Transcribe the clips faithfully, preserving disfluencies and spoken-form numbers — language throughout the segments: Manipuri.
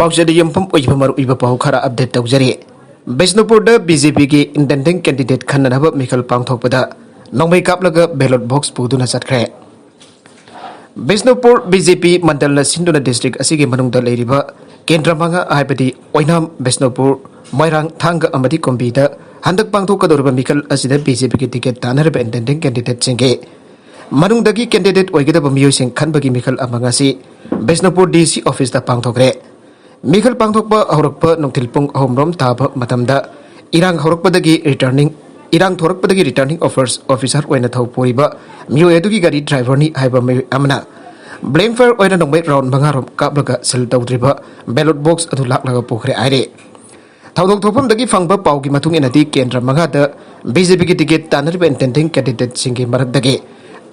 ꯄꯥꯎꯆꯦꯗ ꯌꯨꯝꯐꯝ ꯑꯣꯏꯕ ꯃꯔꯨꯑꯣꯏꯕ ꯄꯥꯎ ꯈꯔ ꯑꯞꯗꯦꯠ ꯇꯧꯖꯔꯤ꯫ ꯕꯤꯁꯅꯨꯄꯨꯔꯗ ꯕꯤ ꯖꯦ ꯄꯤꯒꯤ ꯏꯟꯇꯦꯟꯗꯤꯡ ꯀꯦꯟꯗꯤꯗꯦꯠ ꯈꯟꯅꯅꯕ ꯃꯤꯈꯜ ꯄꯥꯡꯊꯣꯛꯄꯗ ꯅꯣꯡꯃꯩ ꯀꯥꯞꯂꯒ ꯕꯦꯂꯣꯠ ꯕꯣꯛꯁ ꯄꯨꯗꯨꯅ ꯆꯠꯈ꯭ꯔꯦ꯫ ꯕꯤꯁꯅꯨꯄꯨꯔ ꯕꯤ ꯖꯦ ꯄꯤ ꯃꯟꯗꯜꯅ ꯁꯤꯟꯗꯨꯅ ꯗꯤꯁꯇ꯭ꯔꯤꯛ ꯑꯁꯤꯒꯤ ꯃꯅꯨꯡꯗ ꯂꯩꯔꯤꯕ ꯀꯦꯟꯗ꯭ꯔ ꯃꯉꯥ, ꯍꯥꯏꯕꯗꯤ ꯑꯣꯏꯅꯥꯝ, ꯕꯤꯁꯅꯨꯄꯨꯔ, ꯃꯣꯏꯔꯥꯡ, ꯊꯥꯡꯒ ꯑꯃꯗꯤ ꯀꯨꯝꯕꯤꯗ ꯍꯟꯗꯛ ꯄꯥꯡꯊꯣꯛꯀꯗꯧꯔꯤꯕ ꯃꯤꯈꯜ ꯑꯁꯤꯗ ꯕꯤ ꯖꯦ ꯄꯤꯒꯤ ꯇꯤꯀꯦꯠ ꯇꯥꯟꯅꯔꯤꯕ ꯏꯟꯇꯦꯟꯗꯤꯡ ꯀꯦꯟꯗꯤꯗꯦꯠꯁꯤꯡꯒꯤ ꯃꯅꯨꯡꯗꯒꯤ ꯀꯦꯟꯗꯤꯗꯦꯠ ꯑꯣꯏꯒꯗꯕ ꯃꯤꯑꯣꯏꯁꯤꯡ ꯈꯟꯕꯒꯤ ꯃꯤꯈꯜ ꯑꯃ ꯉꯁꯤ ꯕꯤꯁꯅꯨꯄꯨꯔ ꯗꯤ ꯁꯤ ꯑꯣꯐꯤꯁꯇ ꯄꯥꯡꯊꯣꯛꯈ꯭ꯔꯦ꯫ ꯃꯤꯈꯜ ꯄꯥꯡꯊꯣꯛꯄ ꯍꯧꯔꯛꯄ ꯅꯨꯡꯊꯤꯜ ꯄꯨꯡ ꯑꯍꯨꯝ ꯔꯣꯝ ꯇꯥꯕ ꯃꯇꯝꯗ ꯏꯔꯥꯡ ꯍꯧꯔꯛꯄꯗꯒꯤ ꯔꯤꯇꯔꯅꯤꯡ ꯏꯔꯥꯡ ꯊꯣꯔꯛꯄꯗꯒꯤ ꯔꯤꯇꯔꯅꯤꯡ ꯑꯣꯐꯤꯁ ꯑꯣꯐꯤꯁꯥꯔ ꯑꯣꯏꯅ ꯊꯧ ꯄꯨꯔꯤꯕ ꯃꯤꯑꯣꯏ ꯑꯗꯨꯒꯤ ꯒꯥꯔꯤ ꯗ꯭ꯔꯥꯏꯚꯔꯅꯤ ꯍꯥꯏꯕ ꯃꯤꯑꯣꯏ ꯑꯃꯅ ꯕ꯭ꯂꯦꯡ ꯐꯥꯌꯔ ꯑꯣꯏꯅ ꯅꯣꯡꯃꯩ ꯔꯥꯎꯟ ꯃꯉꯥ ꯔꯣꯝ ꯀꯥꯞꯂꯒ ꯁꯤꯜ ꯇꯧꯗ꯭ꯔꯤꯕ ꯕꯦꯂꯣꯠ ꯕꯣꯛꯁ ꯑꯗꯨ ꯂꯥꯛꯂꯒ ꯄꯨꯈ꯭ꯔꯦ ꯍꯥꯏꯔꯦ꯫ ꯊꯧꯗꯣꯛ ꯊꯣꯛꯐꯝꯗꯒꯤ ꯐꯪꯕ ꯄꯥꯎꯒꯤ ꯃꯇꯨꯡ ꯏꯟꯅꯗꯤ, ꯀꯦꯟꯗ꯭ꯔ ꯃꯉꯥꯗ ꯕꯤ ꯖꯦ ꯄꯤꯒꯤ ꯇꯤꯀꯦꯠ ꯇꯥꯟꯅꯔꯤꯕ ꯏꯟꯇꯦꯟꯗꯤꯡ ꯀꯦꯟꯗꯤꯗꯦꯠꯁꯤꯡꯒꯤ ꯃꯔꯛꯇꯒꯤ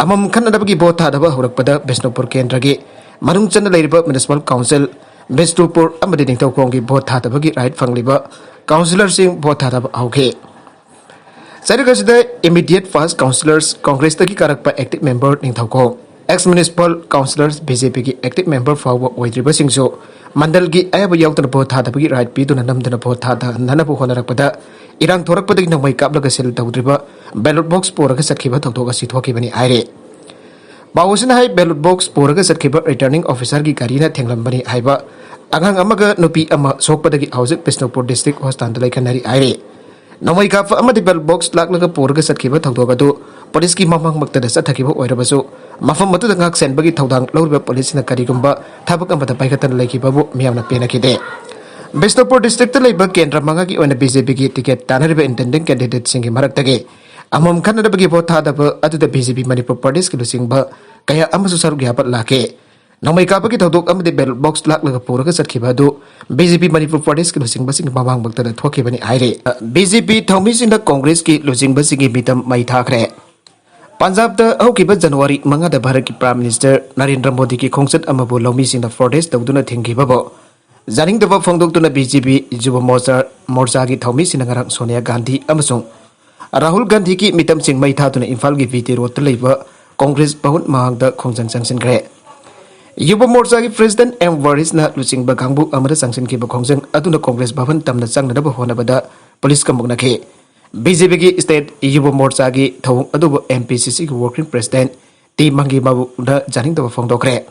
ꯑꯃꯃꯝ ꯈꯟꯅꯅꯕꯒꯤ ꯚꯣꯠ ꯊꯥꯗꯕ ꯍꯧꯔꯛꯄꯗ ꯕꯤꯁꯅꯨꯄꯨꯔ ꯀꯦꯟꯗ꯭ꯔꯒꯤ ꯃꯅꯨꯡ ꯆꯟꯅ ꯂꯩꯔꯤꯕ ꯃ꯭ꯌꯨꯅꯤꯁꯤꯄꯥꯜ ꯀꯥꯎꯟꯁꯤꯜ ꯕꯤꯁꯅꯨꯄꯨꯔ ꯑꯃꯗꯤ ꯅꯤꯡꯊꯧꯈꯣꯡꯒꯤ ꯚꯣꯠ ꯊꯥꯗꯕꯒꯤ ꯔꯥꯏꯠ ꯐꯪꯂꯤꯕ ꯀꯥꯎꯟꯁꯤꯂꯔꯁꯤꯡ ꯚꯣꯠ ꯊꯥꯗꯕ ꯍꯧꯈꯤ꯫ ꯆꯩꯔꯛ ꯑꯁꯤꯗ ꯏꯃꯤꯗꯤꯌꯦꯠ ꯐꯥꯁ ꯀꯥꯎꯟꯁꯤꯂꯔꯁ, ꯀꯣꯡꯒ꯭ꯔꯦꯁꯇꯒꯤ ꯀꯥꯔꯛꯄ ꯑꯦꯛꯇꯤꯚ ꯃꯦꯝꯕꯔ ꯅꯤꯡꯊꯧꯈꯣꯡ, ex municipal councillors, B J ꯄꯤꯒꯤ ꯑꯦꯛꯇꯤꯚ ꯃꯦꯝꯕꯔ ꯐꯥꯎꯕ ꯑꯣꯏꯗ꯭ꯔꯤꯕꯁꯤꯡꯁꯨ ꯃꯟꯗꯜꯒꯤ ꯑꯌꯥꯕ ꯌꯥꯎꯗꯅ ꯚꯣꯠ ꯊꯥꯗꯕꯒꯤ ꯔꯥꯏꯠ ꯄꯤꯗꯨꯅ ꯅꯝꯗꯅ ꯚꯣꯠ ꯊꯥꯗꯅꯅꯕ ꯍꯣꯠꯅꯔꯛꯄꯗ ꯏꯔꯥꯡ ꯊꯣꯔꯛꯄꯗꯒꯤ ꯅꯣꯡꯃꯩ ꯀꯥꯞꯂꯒ ꯁꯤꯜ ꯇꯧꯗ꯭ꯔꯤꯕ ꯕꯦꯂꯣꯠ ꯕꯣꯛꯁ ꯄꯨꯔꯒ ꯆꯠꯈꯤꯕ ꯊꯧꯗꯣꯛ ꯑꯁꯤ ꯊꯣꯛꯈꯤꯕꯅꯤ ꯍꯥꯏꯔꯤ꯫ ꯄꯥꯎ ꯑꯁꯤꯅ ꯍꯥꯏ, ꯕꯦꯂꯣꯠ ꯕꯣꯛꯁ ꯄꯨꯔꯒ ꯆꯠꯈꯤꯕ ꯔꯤꯇꯔꯅꯤꯡ ꯑꯣꯐꯤꯁꯥꯔꯒꯤ ꯒꯥꯔꯤꯅ ꯊꯦꯡꯂꯝꯕꯅꯤ ꯍꯥꯏꯕ ꯑꯉꯥꯡ ꯑꯃꯒ ꯅꯨꯄꯤ ꯑꯃ ꯁꯣꯛꯄꯗꯒꯤ ꯍꯧꯖꯤꯛ ꯕꯤꯁꯅꯨꯄꯨꯔ ꯗꯤꯁꯇ꯭ꯔꯤꯛ ꯍꯣꯁꯄꯤꯇꯥꯜꯗ ꯂꯩꯈꯟꯅꯔꯤ ꯍꯥꯏꯔꯤ꯫ ꯅꯣꯡꯃꯩ ꯀꯥꯞꯄ ꯑꯃꯗꯤ ꯕꯦꯂꯣꯠ ꯕꯣꯛꯁ ꯂꯥꯛꯂꯒ ꯄꯨꯔꯒ ꯆꯠꯈꯤꯕ ꯊꯧꯗꯣꯛ ꯑꯗꯨ ꯄꯨꯂꯤꯁꯀꯤ ꯃꯃꯥꯡꯃꯛꯇꯗ ꯆꯠꯊꯈꯤꯕ ꯑꯣꯏꯔꯕꯁꯨ, ꯃꯐꯝ ꯑꯗꯨꯗ ꯉꯥꯛ ꯁꯦꯟꯕꯒꯤ ꯊꯧꯗꯥꯡ ꯂꯧꯔꯤꯕ ꯄꯨꯂꯤꯁꯁꯤꯡꯅ ꯀꯔꯤꯒꯨꯝꯕ ꯊꯕꯛ ꯑꯃꯗ ꯄꯥꯏꯈꯠꯇꯅ ꯂꯩꯈꯤꯕꯕꯨ ꯃꯤꯌꯥꯝꯅ ꯄꯦꯟꯅꯈꯤꯗꯦ꯫ ꯕꯤꯁꯅꯨꯄꯨꯔ ꯗꯤꯁꯇ꯭ꯔꯤꯛꯇ ꯂꯩꯕ ꯀꯦꯟꯗ꯭ꯔ ꯃꯉꯥꯒꯤ ꯑꯣꯏꯅ ꯕꯤ ꯖꯦ ꯄꯤꯒꯤ ꯇꯤꯀꯦꯠ ꯇꯥꯟꯅꯔꯤꯕ ꯏꯟꯇꯦꯟꯗꯤꯡ ꯀꯦꯟꯗꯤꯗꯦꯠꯁꯤꯡꯒꯤ ꯃꯔꯛꯇꯒꯤ ꯑꯃꯃꯝ ꯈꯟꯅꯅꯕꯒꯤ ꯚꯣꯠ ꯊꯥꯗꯕ ꯑꯗꯨꯗ ꯕꯤ ꯖꯦ ꯄꯤ ꯃꯅꯤꯄꯨꯔ ꯄ꯭ꯔꯗꯦꯁꯀꯤ ꯂꯨꯆꯤꯡꯕ ꯀꯌꯥ ꯑꯃꯁꯨ ꯁꯔꯨꯛ ꯌꯥꯕ ꯂꯥꯛꯈꯤ꯫ ꯅꯣꯡꯃꯩ ꯀꯥꯞꯄꯒꯤ ꯊꯧꯗꯣꯛ ꯑꯃꯗꯤ ꯕꯦꯂꯣꯠ ꯕꯣꯛꯁ ꯂꯥꯛꯂꯒ ꯄꯨꯔꯒ ꯆꯠꯈꯤꯕ ꯑꯗꯨ ꯕꯤ ꯖꯦ ꯄꯤ ꯃꯅꯤꯄꯨꯔ ꯄ꯭ꯔꯗꯦꯁꯀꯤ ꯂꯨꯆꯤꯡꯕꯁꯤꯡꯒꯤ ꯃꯃꯥꯡꯃꯛꯇꯗ ꯊꯣꯛꯈꯤꯕꯅꯤ ꯍꯥꯏꯔꯤ꯫ ꯕꯤ ꯖꯦ ꯄꯤ ꯊꯧꯃꯤꯁꯤꯡꯅ ꯀꯣꯡꯒ꯭ꯔꯦꯁꯀꯤ ꯂꯨꯆꯤꯡꯕꯁꯤꯡꯒꯤ ꯃꯤꯇꯝ ꯃꯩ ꯊꯥꯈ꯭ꯔꯦ꯫ ꯄꯟꯖꯥꯕꯇ ꯍꯧꯈꯤꯕ ꯖꯅꯋꯥꯔꯤ ꯃꯉꯥꯗ ꯚꯥꯔꯠꯀꯤ ꯄ꯭ꯔꯥꯏꯝ ꯃꯤꯅꯤꯁꯇꯔ ꯅꯔꯦꯟꯗ꯭ꯔ ꯃꯣꯗꯤꯒꯤ ꯈꯣꯡꯆꯠ ꯑꯃꯕꯨ ꯂꯧꯃꯤꯁꯤꯡꯅ ꯄ꯭ꯔꯣꯇꯦꯁ ꯇꯧꯗꯨꯅ ꯊꯤꯡꯈꯤꯕꯕꯨ ꯌꯥꯅꯤꯡꯗꯕ ꯐꯣꯡꯗꯣꯛꯇꯨꯅ ꯕꯤ ꯖꯦ ꯄꯤ ꯌꯨꯕ ꯃꯣꯔꯆꯥ, ꯃꯣꯔꯆꯥꯒꯤ ꯊꯧꯃꯤꯁꯤꯡꯅ ꯉꯔꯥꯡ ꯁꯣꯅꯤꯌꯥ ꯒꯥꯟꯙꯤ ꯑꯃꯁꯨꯡ ꯔꯥꯍꯨꯜ ꯒꯥꯟꯙꯤꯒꯤ ꯃꯤꯇꯝꯁꯤꯡ ꯃꯩ ꯊꯥꯗꯨꯅ ꯏꯝꯐꯥꯜꯒꯤ ꯚꯤ ꯇꯤ ꯔꯣꯗꯇ ꯂꯩꯕ ꯀꯣꯡꯒ꯭ꯔꯦꯁ ꯚꯋꯟ ꯃꯃꯥꯡꯗ ꯈꯣꯡꯖꯪ ꯆꯪꯁꯤꯟꯈ꯭ꯔꯦ꯫ ꯌꯨꯕ ꯃꯣꯔꯆꯥꯒꯤ ꯄ꯭ꯔꯦꯁꯤꯗꯦꯟꯠ ꯑꯦꯝ ꯋꯥꯔꯤꯁꯅ ꯂꯨꯆꯤꯡꯕ ꯀꯥꯡꯕꯨ ꯑꯃꯗ ꯆꯪꯁꯤꯟꯈꯤꯕ ꯈꯣꯡꯖꯪ ꯑꯗꯨꯅ ꯀꯣꯡꯒ꯭ꯔꯦꯁ ꯚꯕꯟ ꯇꯝꯅ ꯆꯪꯅꯅꯕ ꯍꯣꯠꯅꯕꯗ ꯄꯨꯂꯤꯁꯀ ꯃꯨꯛꯅꯈꯤ꯫ ꯕꯤ ꯖꯦ ꯄꯤꯒꯤ ꯁ꯭ꯇꯦꯠ ꯌꯨꯕ ꯃꯣꯔꯆꯥꯒꯤ ꯊꯧꯑꯣꯡ ꯑꯗꯨꯕꯨ ꯑꯦꯝ ꯄꯤ ꯁꯤ ꯁꯤꯒꯤ ꯋꯥꯔꯀꯤꯡ ꯄ꯭ꯔꯦꯁꯤꯗꯦꯟꯠ ꯇꯤ ꯃꯪꯒꯤ ꯃꯥꯕꯨꯅ ꯌꯥꯅꯤꯡꯗꯕ ꯐꯣꯡꯗꯣꯛꯈ꯭ꯔꯦ꯫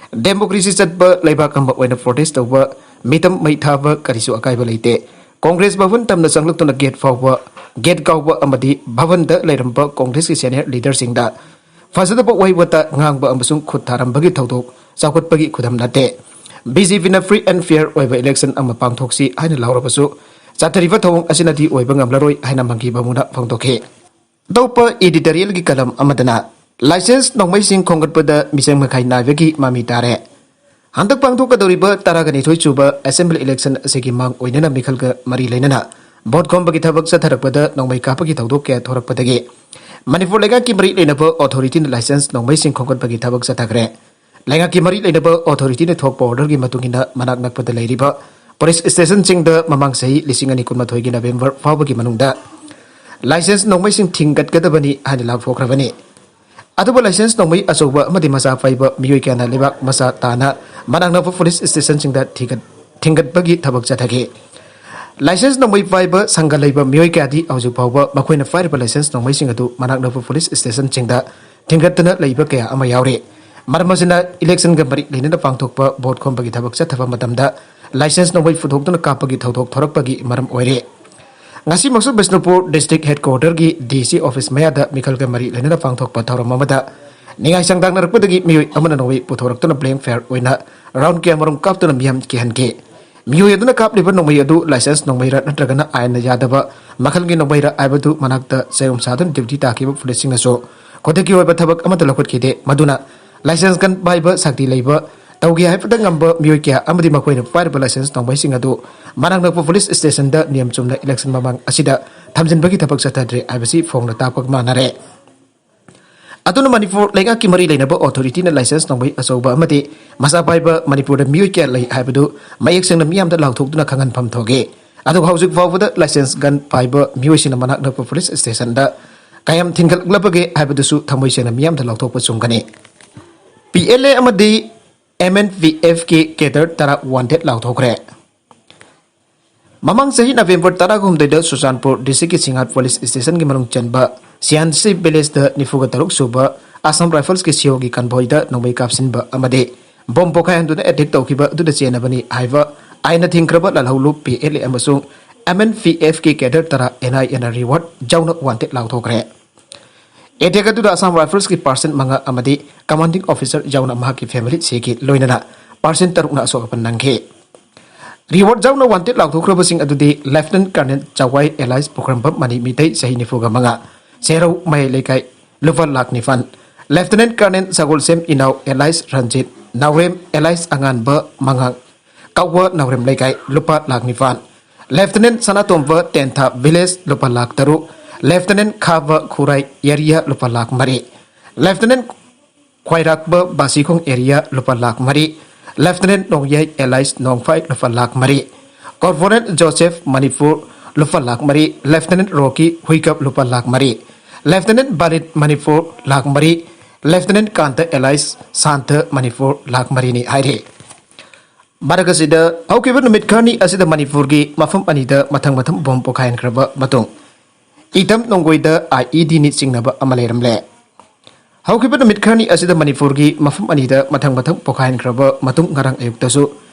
ꯗꯦꯃꯣꯀ꯭ꯔꯦꯁꯤ ꯆꯠꯄ ꯂꯩꯕꯥꯛ ꯑꯃ ꯑꯣꯏꯅ ꯄ꯭ꯔꯣꯇꯦꯁ ꯇꯧꯕ, ꯃꯤꯇꯝ ꯃꯩ ꯊꯥꯕ ꯀꯔꯤꯁꯨ ꯑꯀꯥꯏꯕ ꯂꯩꯇꯦ꯫ ꯀꯣꯡꯒ꯭ꯔꯦꯁ ꯚꯕꯟ ꯇꯝꯅ ꯆꯪꯂꯛꯇꯨꯅ ꯒꯦꯠ ꯐꯥꯎꯕ, ꯒꯦꯠ ꯀꯥꯎꯕ ꯑꯃꯗꯤ ꯚꯕꯟꯗ ꯂꯩꯔꯝꯕ ꯀꯣꯡꯒ꯭ꯔꯦꯁꯀꯤ ꯁꯦꯅꯤꯌꯔ ꯂꯤꯗꯔꯁꯤꯡꯗ ꯐꯖꯗꯕ ꯋꯥꯍꯩ ꯋꯥꯇꯥ ꯉꯥꯡꯕ ꯑꯃꯁꯨꯡ ꯈꯨꯠ ꯊꯥꯔꯝꯕꯒꯤ ꯊꯧꯗꯣꯛ ꯆꯥꯎꯈꯠꯄꯒꯤ ꯈꯨꯗꯝ ꯅꯠꯇꯦ꯫ ꯕꯤ ꯖꯦ ꯄꯤꯅ free and fair ꯑꯣꯏꯕ election ꯑꯃ ꯄꯥꯡꯊꯣꯛꯁꯤ ꯍꯥꯏꯅ ꯂꯥꯎꯔꯕꯁꯨ, ꯆꯠꯊꯔꯤꯕ ꯊꯧꯑꯣꯡ ꯑꯁꯤꯅꯗꯤ ꯑꯣꯏꯕ ꯉꯝꯂꯔꯣꯏ ꯍꯥꯏꯅ ꯃꯪꯒꯤ ꯕꯥꯕꯨꯅ ꯐꯣꯡꯗꯣꯛꯈꯤ꯫ ꯑꯇꯣꯞꯄ editorialꯒꯤ column ꯑꯃꯗꯅ, ꯂꯥꯏꯁꯦꯟꯁ ꯅꯣꯡꯃꯩꯁꯤꯡ ꯈꯣꯝꯒꯠꯄꯗ ꯃꯤꯆꯪ ꯃꯈꯥꯏ ꯅꯥꯏꯕꯒꯤ ꯃꯃꯤ ꯇꯥꯔꯦ꯫ ꯍꯟꯗꯛ ꯄꯥꯡꯊꯣꯛꯀꯗꯧꯔꯤꯕ ꯇꯔꯥꯒ ꯅꯤꯊꯣꯏ ꯁꯨꯕ assembly election ꯑꯁꯤꯒꯤ ꯃꯥꯡ ꯑꯣꯏꯅꯅ ꯃꯤꯈꯜꯒ ꯃꯔꯤ ꯂꯩꯅꯅ ꯚꯣꯠ ꯈꯣꯝꯕꯒꯤ ꯊꯕꯛ ꯆꯠꯊꯔꯛꯄꯗ ꯅꯣꯡꯃꯩ ꯀꯥꯞꯄꯒꯤ ꯊꯧꯗꯣꯛ ꯀꯌꯥ ꯊꯣꯔꯛꯄꯗꯒꯤ ꯃꯅꯤꯄꯨꯔ ꯂꯩꯉꯥꯛꯀꯤ ꯃꯔꯤ ꯂꯩꯅꯕ authorityꯅ ꯂꯥꯏꯁꯦꯟꯁ ꯅꯣꯡꯃꯩꯁꯤꯡ ꯈꯣꯝꯒꯠꯄꯒꯤ ꯊꯕꯛ ꯆꯠꯊꯈ꯭ꯔꯦ꯫ ꯂꯩꯉꯥꯛꯀꯤ ꯃꯔꯤ ꯂꯩꯅꯕ authorityꯅ ꯊꯣꯛꯄ orderꯒꯤ ꯃꯇꯨꯡ ꯏꯟꯅ ꯃꯅꯥꯛ ꯅꯛꯄꯗ ꯂꯩꯔꯤꯕ police stationꯁꯤꯡꯗ ꯃꯃꯥꯡ ꯆꯍꯤ ꯂꯤꯁꯤꯡ ꯑꯅꯤ ꯀꯨꯟꯃꯥꯊꯣꯏꯒꯤ November ꯐꯥꯎꯕꯒꯤ ꯃꯅꯨꯡꯗ ꯂꯥꯏꯁꯦꯟꯁ ꯅꯣꯡꯃꯩꯁꯤꯡ ꯊꯤꯡꯒꯠꯀꯗꯕꯅꯤ ꯍꯥꯏꯅ ꯂꯥꯎꯊꯣꯛꯈ꯭ꯔꯕꯅꯤ꯫ ꯑꯗꯨꯕꯨ ꯂꯥꯏꯁꯦꯟꯁ ꯅꯣꯡꯃꯩ ꯑꯆꯧꯕ ꯑꯃꯗꯤ ꯃꯆꯥ ꯄꯥꯏꯕ ꯃꯤꯑꯣꯏ ꯀꯌꯥꯅ ꯂꯩꯕꯥꯛ ꯃꯆꯥ ꯇꯥꯅ ꯃꯅꯥꯛ ꯅꯛꯄ police stationꯁꯤꯡꯗ ꯊꯤꯒꯠ-, ꯊꯤꯡꯒꯠꯄꯒꯤ ꯊꯕꯛ ꯆꯠꯊꯈꯤ꯫ ꯂꯥꯏꯁꯦꯟꯁ ꯅꯣꯡꯃꯩ ꯄꯥꯏꯕ ꯁꯪꯒ ꯂꯩꯕ ꯃꯤꯑꯣꯏ ꯀꯌꯥꯗꯤ ꯍꯧꯖꯤꯛ ꯐꯥꯎꯕ ꯃꯈꯣꯏꯅ ꯄꯥꯏꯔꯤꯕ ꯂꯥꯏꯁꯦꯟꯁ ꯅꯣꯡꯃꯩꯁꯤꯡ ꯑꯗꯨ ꯃꯅꯥꯛ ꯅꯛꯄ police stationꯁꯤꯡꯗ ꯊꯤꯡꯒꯠꯇꯅ ꯂꯩꯕ ꯀꯌꯥ ꯑꯃ ꯌꯥꯎꯔꯤ꯫ ꯃꯔꯝ ꯑꯁꯤꯅ election ꯒ ꯃꯔꯤ ꯂꯩꯅꯅ ꯄꯥꯡꯊꯣꯛꯄ ꯚꯣꯠ ꯈꯣꯝꯕꯒꯤ ꯊꯕꯛ ꯆꯠꯊꯕ ꯃꯇꯝꯗ ꯂꯥꯏꯁꯦꯟꯁ ꯅꯣꯡꯃꯩ ꯄꯨꯊꯣꯛꯇꯨꯅ ꯀꯥꯞꯄꯒꯤ ꯊꯧꯗꯣꯛ ꯊꯣꯔꯛꯄꯒꯤ ꯃꯔꯝ ꯑꯣꯏꯔꯦ꯫ ꯉꯁꯤꯃꯛꯁꯨ Bishnupur district headquarterꯒꯤ D C office ꯃꯌꯥꯗ ꯃꯤꯈꯜꯒ ꯃꯔꯤ ꯂꯩꯅꯅ ꯄꯥꯡꯊꯣꯛꯄ ꯊꯧꯔꯝ ꯑꯃꯗ ꯅꯤꯡꯉꯥꯏ ꯆꯥꯡꯗꯥꯡꯅꯔꯛꯄꯗꯒꯤ ꯃꯤꯑꯣꯏ ꯑꯃꯅ ꯅꯣꯡꯃꯩ ꯄꯨꯊꯣꯔꯛꯇꯨꯅ blank fire ꯑꯣꯏꯅ round ꯀꯌꯥꯃꯔꯨꯝ ꯀꯥꯞꯇꯨꯅ ꯃꯤꯌꯥꯝ ꯀꯤꯍꯟꯈꯤ꯫ ꯃꯤꯑꯣꯏ ꯑꯗꯨꯅ ꯀꯥꯞꯂꯤꯕ ꯅꯣꯡꯃꯩ ꯑꯗꯨ ꯂꯥꯏꯁꯦꯟꯁ ꯅꯣꯡꯃꯩꯔ ꯅꯠꯇ꯭ꯔꯒꯅ ꯑꯥꯏꯟꯅ ꯌꯥꯗꯕ ꯃꯈꯜꯒꯤ ꯅꯣꯡꯃꯩꯔ ꯍꯥꯏꯕꯗꯨ ꯃꯅꯥꯛꯇ ꯆꯌꯣꯝ ꯁꯥꯗꯨꯅ duty ꯇꯥꯈꯤꯕ ꯄꯨꯂꯤꯁꯁꯤꯡꯅꯁꯨ ꯈꯨꯗꯛꯀꯤ ꯑꯣꯏꯕ ꯊꯕꯛ ꯑꯃꯠꯇ ꯂꯧꯈꯠꯈꯤꯗꯦ꯫ ꯃꯗꯨꯅ ꯂꯥꯏꯁꯦꯟꯁ ꯒꯟ ꯄꯥꯏꯕ ꯁꯛꯇꯤ ꯂꯩꯕ ꯇꯧꯒꯦ ꯍꯥꯏꯕꯗ ꯉꯝꯕ ꯃꯤꯑꯣꯏ ꯀꯌꯥ ꯑꯃꯗꯤ ꯃꯈꯣꯏꯅ ꯄꯥꯏꯔꯤꯕ ꯂꯥꯏꯁꯦꯟꯁ ꯅꯣꯡꯃꯩꯁꯤꯡ ꯑꯗꯨ ꯃꯅꯥꯛ ꯅꯛꯄ ꯄꯨꯂꯤꯁ ꯁ꯭ꯇꯦꯁꯟꯗ ꯅꯤꯌꯝ ꯆꯨꯝꯅ ꯏꯂꯦꯛꯁꯟ ꯃꯃꯥꯡ ꯑꯁꯤꯗ ꯊꯝꯖꯤꯟꯕꯒꯤ ꯊꯕꯛ ꯆꯠꯊꯗ꯭ꯔꯦ ꯍꯥꯏꯕꯁꯤ ꯐꯣꯡꯅ ꯇꯥꯛꯄ ꯃꯥꯟꯅꯔꯦ꯫ ꯑꯗꯨꯅ ꯃꯅꯤꯄꯨꯔ ꯂꯩꯉꯥꯛꯀꯤ ꯃꯔꯤ ꯂꯩꯅꯕ ꯑꯣꯊꯣꯔꯤꯇꯤꯅ ꯂꯥꯏꯁꯦꯟꯁ ꯅꯣꯡꯃꯩ ꯑꯆꯧꯕ ꯑꯃꯗꯤ ꯃꯆꯥ ꯄꯥꯏꯕ ꯃꯅꯤꯄꯨꯔꯗ ꯃꯤꯑꯣꯏ ꯀꯌꯥ ꯂꯩ ꯍꯥꯏꯕꯗꯨ ꯃꯌꯦꯛ ꯁꯦꯡꯅ ꯃꯤꯌꯥꯝꯗ ꯂꯥꯎꯊꯣꯛꯇꯨꯅ ꯈꯪꯍꯟꯐꯝ ꯊꯣꯛꯏ꯫ ꯑꯗꯨꯒ ꯍꯧꯖꯤꯛ ꯐꯥꯎꯕꯗ ꯂꯥꯏꯁꯦꯟꯁ ꯒꯟ ꯄꯥꯏꯕ ꯃꯤꯑꯣꯏꯁꯤꯡꯅ ꯃꯅꯥꯛ ꯅꯛꯄ ꯄꯨꯂꯤꯁ ꯁ꯭ꯇꯦꯁꯟꯗ ꯀꯌꯥꯝ ꯊꯤꯡꯒꯠꯂꯛꯂꯕꯒꯦ ꯍꯥꯏꯕꯗꯨꯁꯨ ꯊꯃꯣꯏ ꯁꯦꯡꯅ ꯃꯤꯌꯥꯝꯗ ꯂꯥꯎꯊꯣꯛꯄ ꯆꯨꯝꯒꯅꯤ꯫ P L A ꯑꯃꯗꯤ ꯑꯦꯝ ꯑꯦꯟ ꯄꯤ ꯑꯦꯐꯀꯤ ꯀꯦꯗꯔ ꯇꯔꯥ ꯋꯥꯟꯇꯦꯗ ꯂꯥꯎꯊꯣꯛꯈ꯭ꯔꯦ꯫ ꯃꯃꯥꯡ ꯆꯍꯤ ꯅꯕꯦꯝꯕꯔ ꯇꯔꯥꯍꯨꯝꯗꯣꯏꯗ ꯆꯨꯔꯆꯥꯟꯄꯨꯔ ꯗꯤꯁꯇ꯭ꯔꯤꯛꯀꯤ ꯁꯤꯡꯍꯥꯠ ꯄꯨꯂꯤꯁ ꯁ꯭ꯇꯦꯁꯟꯒꯤ ꯃꯅꯨꯡ ꯆꯟꯕ ꯁꯤꯌꯥꯟꯁꯤ ꯚꯤꯂꯦꯖꯇ ꯅꯤꯐꯨꯒ ꯇꯔꯨꯛ ꯁꯨꯕ ꯑꯁꯥꯝ ꯔꯥꯏꯐꯜꯁꯀꯤ ꯁꯤꯑꯣꯒꯤ ꯀꯟꯚꯣꯏꯗ ꯅꯣꯡꯃꯩ ꯀꯥꯞꯁꯤꯟꯕ ꯑꯃꯗꯤ ꯕꯣꯝ ꯄꯣꯈꯥꯏꯍꯟꯗꯨꯅ ꯑꯦꯇꯦꯛ ꯇꯧꯈꯤꯕ ꯑꯗꯨꯗ ꯆꯦꯟꯅꯕꯅꯤ ꯍꯥꯏꯕ ꯑꯥꯏꯟꯅ ꯊꯤꯡꯈ꯭ꯔꯕ ꯂꯥꯜꯍꯧꯂꯨꯞ ꯄꯤ ꯑꯦꯜ ꯑꯦ ꯑꯃꯁꯨꯡ ꯑꯦꯝ ꯑꯦꯟ ꯄꯤ ꯑꯦꯐꯀꯤ ꯀꯦꯗꯔ ꯇꯔꯥ ꯑꯦꯟ ꯑꯥꯏ ꯑꯦꯅ ꯔꯤꯋꯥꯔꯗ ꯌꯥꯎꯅ ꯋꯥꯟꯇꯦꯗ ꯂꯥꯎꯊꯣꯛꯈ꯭ꯔꯦ꯫ ꯑꯦꯇꯦꯛ ꯑꯗꯨꯗ ꯑꯁꯥꯝ ꯔꯥꯏꯐꯜꯁꯀꯤ ꯄꯥꯔꯁꯟ ꯃꯉꯥ ꯑꯃꯗꯤ ꯀꯃꯥꯟꯗꯤꯡ ꯑꯣꯐꯤꯁꯔ ꯌꯥꯎꯅ ꯃꯍꯥꯛꯀꯤ ꯐꯦꯃꯤꯂꯤ ꯁꯤꯈꯤ, ꯂꯣꯏꯅꯅ ꯄꯥꯔꯁꯟ ꯇꯔꯨꯛꯅ ꯑꯁꯣꯛ ꯑꯄꯟ ꯅꯪꯈꯤ꯫ ꯔꯤꯋꯥꯔꯗ ꯌꯥꯎꯅ ꯋꯥꯟꯇꯦꯗ ꯂꯥꯎꯊꯣꯛꯈ꯭ꯔꯕꯁꯤꯡ ꯑꯗꯨꯗꯤ ꯂꯦꯐꯇꯤꯅꯦꯟꯠ ꯀꯔꯅꯦꯜ ꯆꯋꯥꯏ ꯑꯦꯂꯥꯏꯁ ꯄꯨꯈ꯭ꯔꯝꯕꯝ ꯃꯅꯤ ꯃꯤꯇꯩ ꯆꯍꯤ ꯅꯤꯐꯨꯒ ꯃꯉꯥ, ꯁꯦꯔꯧ ꯃꯌꯥꯏ ꯂꯩꯀꯥꯏ ꯂꯨꯄꯥ ꯂꯥꯈ ꯅꯤꯄꯥꯟ, ꯂꯦꯐꯇꯤꯅꯦꯟꯠ ꯀꯔꯅꯦꯜ ꯁꯒꯣꯜꯁꯦꯝ ꯏꯅꯥꯎ ꯑꯦꯂꯥꯏꯁ ꯔꯟꯖꯤꯠ, ꯅꯥꯎꯔꯦꯝ ꯑꯦꯂꯥꯏꯁ ꯑꯉꯥꯟꯕ ꯃꯉꯥꯡ, ꯀꯧꯕ ꯅꯥꯎꯔꯦꯝ ꯂꯩꯀꯥꯏ ꯂꯨꯄꯥ ꯂꯥꯈ ꯅꯤꯄꯥꯟ, ꯂꯦꯐꯇꯤꯅꯦꯟꯠ ꯁꯅꯥꯇꯣꯝꯕ ꯇꯦꯟꯊꯥ ꯚꯤꯂꯦꯖ ꯂꯨꯄꯥ ꯂꯥꯈ ꯇꯔꯨꯛ, ꯂꯦꯐꯇꯤꯅꯦꯟꯠ ꯈꯥꯕ ꯈꯨꯔꯥꯏ ꯑꯦꯔꯤꯌꯥ ꯂꯨꯄꯥ ꯂꯥꯈ ꯃꯔꯤ, ꯂꯦꯐꯇꯤꯅꯦꯟꯠ ꯈ꯭ꯋꯥꯏꯔꯥꯛꯄ ꯕꯥꯁꯤꯈꯣꯡ ꯑꯦꯔꯤꯌꯥ ꯂꯨꯄꯥ ꯂꯥꯈ ꯃꯔꯤ, ꯂꯦꯐꯇꯤꯅꯦꯟꯠ ꯅꯣꯡꯌꯥꯏ ꯑꯦꯂꯥꯏꯁ ꯅꯣꯡꯐꯥꯏ ꯂꯨꯄꯥ ꯂꯥꯈ ꯃꯔꯤ, ꯀꯣꯔꯄꯣꯔꯦꯜ ꯖꯣꯁꯦꯐ ꯃꯅꯤꯄꯨꯔ ꯂꯨꯄꯥ ꯂꯥꯈ ꯃꯔꯤ, ꯂꯦꯐꯇꯤꯅꯦꯟꯠ ꯔꯣꯀꯤ ꯍꯨꯏꯀꯞ ꯂꯨꯄꯥ ꯂꯥꯈ ꯃꯔꯤ, ꯂꯦꯐꯇꯤꯅꯦꯟꯠ ꯕꯥꯂꯤꯠ ꯃꯅꯤꯄꯨꯔ ꯂꯥꯈ ꯃꯔꯤ, ꯂꯦꯐꯇꯤꯅꯦꯟꯠ ꯀꯥꯟꯇ ꯑꯦꯂꯥꯏꯁ ꯁꯥꯟꯇ ꯃꯅꯤꯄꯨꯔ ꯂꯥꯈ ꯃꯔꯤꯅꯤ ꯍꯥꯏꯔꯤ꯫ ꯃꯔꯛ ꯑꯁꯤꯗ, ꯍꯧꯈꯤꯕ ꯅꯨꯃꯤꯠ ꯈꯔꯅꯤ ꯑꯁꯤꯗ ꯃꯅꯤꯄꯨꯔꯒꯤ ꯃꯐꯝ ꯑꯅꯤꯗ ꯃꯊꯪ ꯃꯊꯪ ꯕꯣꯝ ꯄꯣꯈꯥꯏꯍꯟꯈ꯭ꯔꯕ ꯃꯇꯨꯡ, ꯏꯇꯝ ꯅꯣꯡꯒꯣꯏꯗ ꯑꯥꯏ ꯏ ꯗꯤꯅ ꯆꯤꯡꯅꯕ ꯑꯃ ꯂꯩꯔꯝꯂꯦ꯫ ꯍꯧꯈꯤꯕ ꯅꯨꯃꯤꯠ ꯈꯔꯅꯤ ꯑꯁꯤꯗ ꯃꯅꯤꯄꯨꯔꯒꯤ ꯃꯐꯝ ꯑꯅꯤꯗ ꯃꯊꯪ ꯃꯊꯪ ꯄꯣꯈꯥꯏꯍꯟꯈ꯭ꯔꯕ ꯃꯇꯨꯡ, ꯉꯔꯥꯡ ꯑꯌꯨꯛꯇꯁꯨ